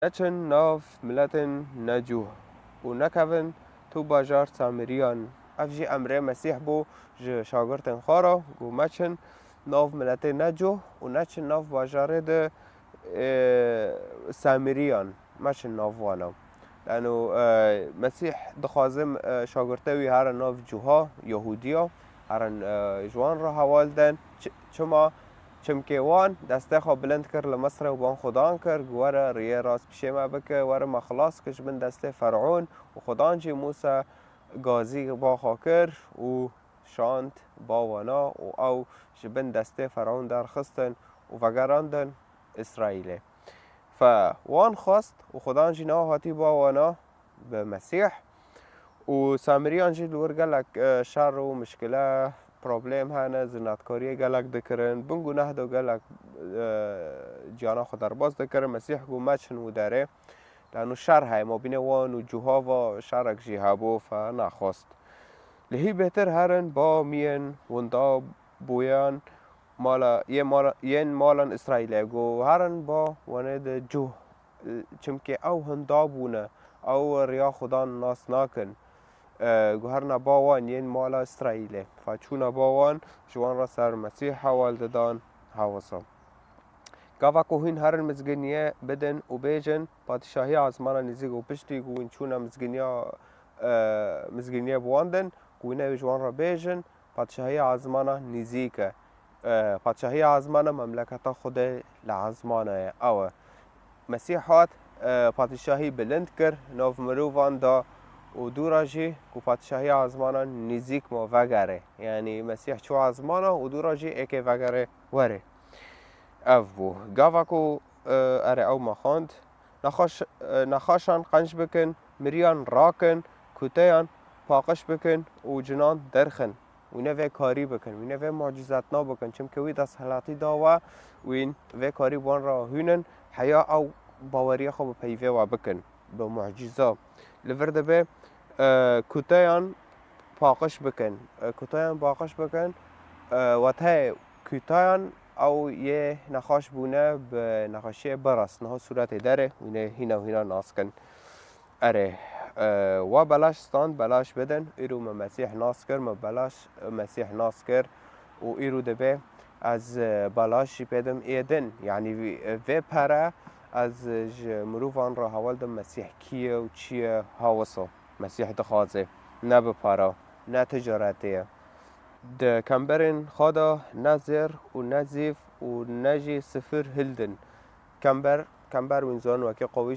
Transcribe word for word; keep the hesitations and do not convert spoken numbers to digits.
Neçin nav miletên necûh û nekevin tu bajar Samiriyan. Ev jî emrê Mesîh bû ji şagirtên xwe re, got, meçin nav miletê necûh û neçin nav bajarê de, e, Samiriyan. Meçin nav wana. Lano, e, Mesîh dixwaze, e, şagirtê wî herin nav cuha, Yahûdiya, herin, e, ji wan re hewal den. Çi-, çima? Çimkê wan destê xwe bilind kir li Misrê û ban Xudan kir, got, were riyê rast pişê me bike, were me xilas kir ji bin destê Fer'ûn. Û Xudan jî Mûsa gazî ba xwe kir û şand ba wana û ew ji bin destê Fer'ûn derxistin û vegerandin Îsraîlê. Fe wan xwest û Xudan jî niha hatî ba wana bi Mesîh. Û Samiriyan jî li wir gelek, e, şer û mişkile, problem hene, zinatkariyê gelek dikirin, bin guneh de gelek, e, ciyana xwe derbas dikirin. Mesîh got, meçin û derê. Lano şer heye, mabînê wan û cuha ve şerek jî hebû, fe nexwest. Li hî bêtir herin ba miyên winda bûyan mala, yê mala, yên malan Îsraîlê, got, herin ba wanê de cuh, çimkê ew hinda bûne, ew riya Xudan nas nakin. E, got, herine ba wan yên mala Îsraîlê. Fe çûne ba wan, ji wan re ser Mesîh hewal didan, hewisa. Gava ku hûn herin mizginiyê bidin û bêjin, Padîşahiya ezmana nîzîk û piştî ku hûn çûne mizginiya, e, mizginiyê bi wan din, ku hûn ew ji wan re bêjin, Padîşahiya ezmana nîzîk e. E, Padîşahiya ezmana memleketa Xwedê li ezmana ye. Ew e. Mesîh hat, e, padîşahî bilind kir, nav mirovan da û dûra jî ku Padîşahiya ezmana nîzîk ma vegere. Yanî Mesîh çû ezmana û dûra jî êkê vegere were. Ev bû. Gava ku, e, erê ew me xwend. Nexweş-, e, nexweşan qenc bikin, miriyan rakin, kuteyan paqij bikin û cinan derxin. Wîne vê karî bikin, wîne vê mucîzetna bikin. Çimkî wî desthilatî da we, wîn vê karî bi wan re hûnin, heya ew baweriya xwe bi peyvê we bikin, bi mucîza. Li vir dibe, e, kuteyan paqij bikin. E, kuteyan paqij bikin, e, wate kuteyan ew yê nexweş bûne bi nexweşiyê biras. Niha sûretê derê, wîne hîna hîna nas kin. Erê, e, we belaş stand, belaş bidin. Îro me Mesîh nas kir, me belaş Mesîh nas kir û îro dibe ez, e, belaş jî pê dim ê din. Yanî vî-, vê pere ez ji mirovan re hewal dim Mesîh kî ye û çi ye, hawisa. Mesîh dixwaze, ne bi para, ne ticaretê ye. Di kemberên xwe de ne zêr û ne zîv û ne jî sifir hildin. Kember, kember wîn zon wekî qewî